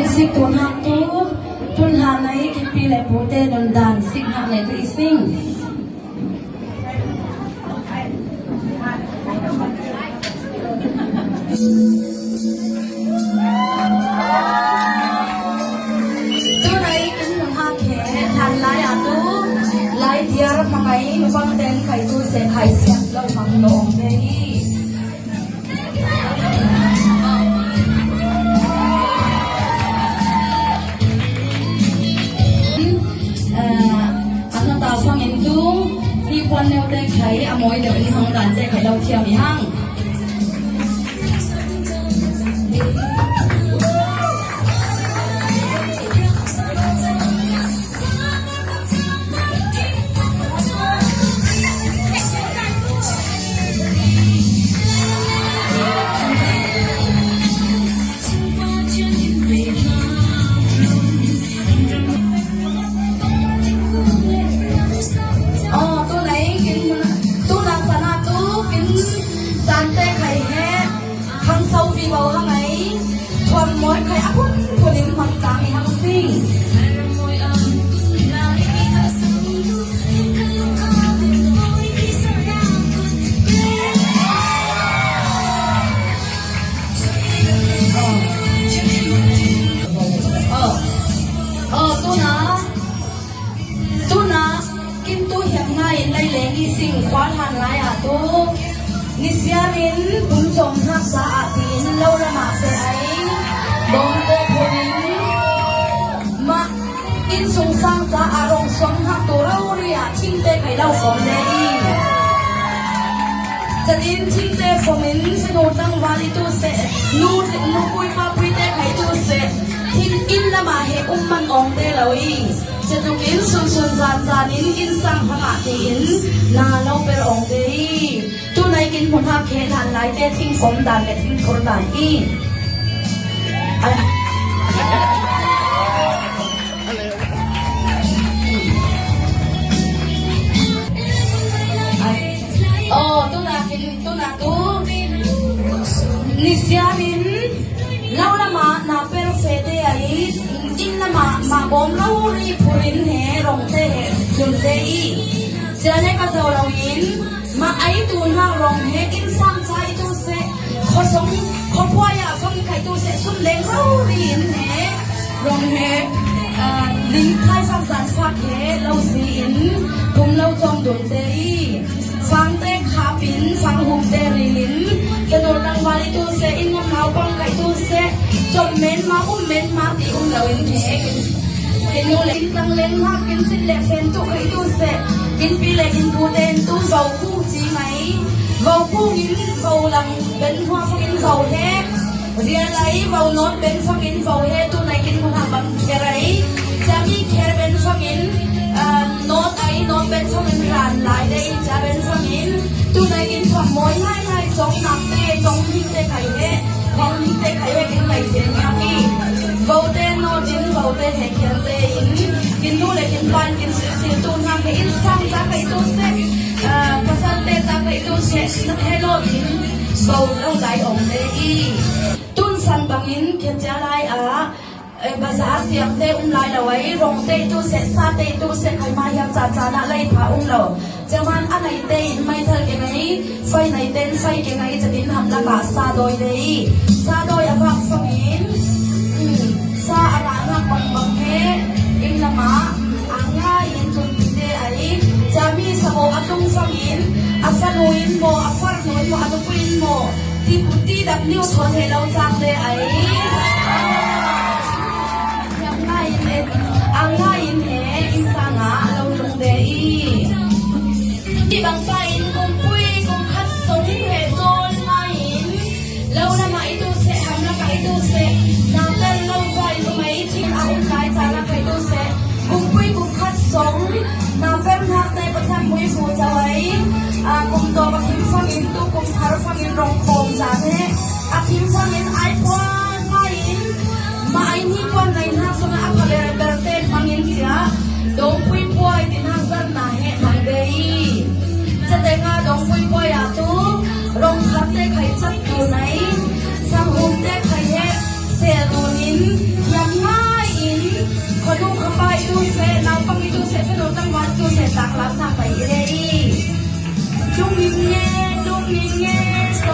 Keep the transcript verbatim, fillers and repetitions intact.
Sik tu nak tu, tun ha nai kipi le pute don dan sik nak le tu ising. Tu nai kin mun ha khe, han lai a tu, lai tiar mangai, nupang ten khai tu se khai siap lo mang lo ong ve i. An na ta fangin tu, hi puan neu te khai, a moi deuh in hong dan te khai lo thiam i hang. Aw, tu nai kin, tu na sana tu kin tante khai he. Khang sau vivo hang ai, thuam moi khai a phun phun in hmang tang i hang sing. Oh, oh, tu na. Tuna, kin tu hiam ngai in lai leng i sing khua hlan lai a tu. Nisiamin pum cawm hnak caah tiin lo le mah se ai. Bawmte phun in mah inn sung sang caah rong suang hnak tu rori ah thingte khai lo khawm le i. Catin thingte khawm in fanu tangval i tu seh, nu, nu pui pa pui te khai tu seh, thing inn lamah he um man awng te lo i. Cetukin sunsun zan zan in inn sang hmangah tiin na lo per awng te i. Tu nai kin hmun hak he hlan lai te thing khawm dan le thing khor dan i. Ai. Ai. Oh, tu na kin, tu na tu. Nisiamin lo lamah na per fete ai. Inn lamah mah bawm lo ri phurin he rong te he tlun te i. Cia le ka zo lo in mah ai tu hna rong he inn sang ca i tu seh, khuasong, khuapuai ah song i khai tu seh, sum leng rori in he rong he, ah, ling thai sang zan fak he lo si in pum lo cawm dun te i. Fangte khap in, fanghum te ril in, fanu tangval i tu seh, inn ngam naupang kha i tu seh, cawm men ma, um men ma ti um lo in he. Kin nu le kin tang leng hak, kin sin le fen tu kha i tu seh, kin pi le kin pu te in tu vo kung ci ngai. Vo kung in vo lang ben hua fak in vo he. Rial ai vo not ben fangin vo he tu nai kin hmun ah bang kher ai. Cami kher ben fangin, ah, not ai not ben fangin ran lai dei ca ben fangin tu nai kin thuam mawi lai lai cawng nak te cawng hing te khai he. Cawng hing te khai he kin ngai zel nak i. Vo te not in vo te he kher te in kin nu le kin pan kin sil sil tu hna he inn sang ca khai tu seh, ah, pasal te ca khai tu seh he lot in vo lo lai ong te i. Tun san bangin khecia lai ah, eh, bazar tiang te um lai lo ai, rong te tu seh, sa te tu seh, khai ma hiam ca ca na lai pha um lo. Caman a nai te in mai thal ke ngai, fai nai te in fai ke ngai, catin ham lak ah sa dawi te i. Sa dawi a vak fangin, um, sa a rah nak bang bang he, inn lamah, um, a ngai in tlun te ai. Cami sabo a tung fangin, a fanu in maw, a farnu in maw, a nupi in maw, ti, ti dap niu thaw he lo cang te ai. Hiam ngai in e, a ngai in he, inn sang ah lo tlung te i. Ti bang pa in kum pui, kum khat sung he cawl ngai in, lo lamah i tu seh, ham lakah i tu seh, na tel lo vai, um ai, thil a um lai caan ah kha i tu seh. Kum pui kum khat song, na per hnak te Pathian hmui fu co ai. Ah, kum tawp a thim fangin, tu kum thar fangin rong khawm caan he. A thim fangin ai puan ngai in, mah ai ni puan ngai hnak song a pha ber ber te hmangin cia. Dawngpui puai ti hnak zat na he hmang ve i. Cate nga dawngpui puai ah tu, rong khat te khai chat tu nai, sanghum te khai he, sel tu nin, hiam Tusen tak lam sang pai hi le i. Lungning nge, lungning nge.